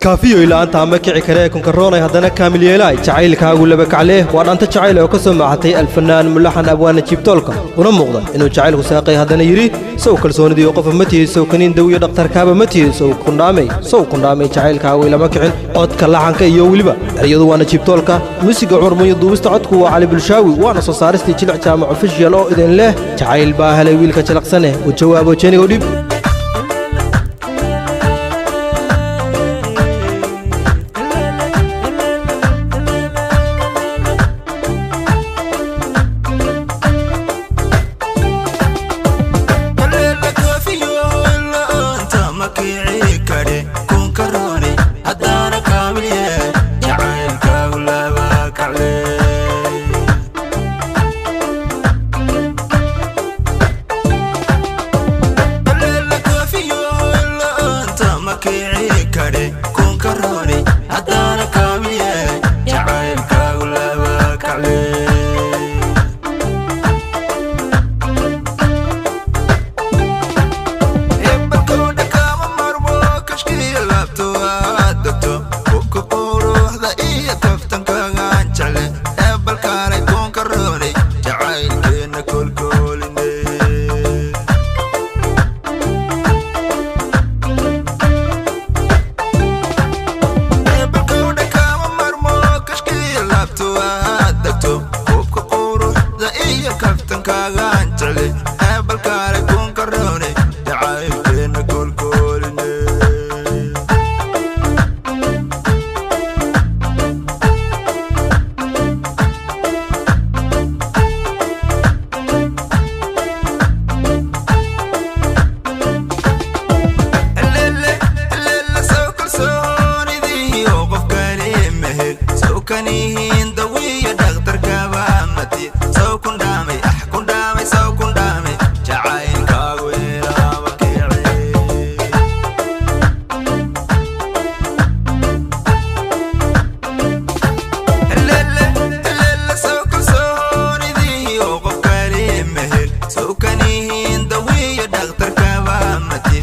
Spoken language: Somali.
Kaafiyo ila'aanta ma kici karee, kunkaroonay haddana kaamil yeelaay, jacaylkaagu laba kaclee. Waa dhanta jacayl oo ka soo maaxatay alfanaan mulaxan abwaana Jiibtoolka, una muuqda inuu jacaylku saaqay, haddana yidhi: "Sow kalsoonidii qofa ma tihi? Sow kaniin daw iyo dhakhtarkaaba ma tihi? Sow kundhaamay, sow kundhaamay, jacaylkaagu ilama kicin." Codka, laxanka iyo weliba ereyadu waana Jiibtoolka. Muusiga Cumar Munyo, duubista codku waa Cali Bulshaawi, waana soo saaristii Jilic Jaamac Official oo idin leh: jacayl baa helay wiilka jalaqsaneh, u jawaabo jenigo dhib. Sawkanihin dawiya dhakhtarkaba mati.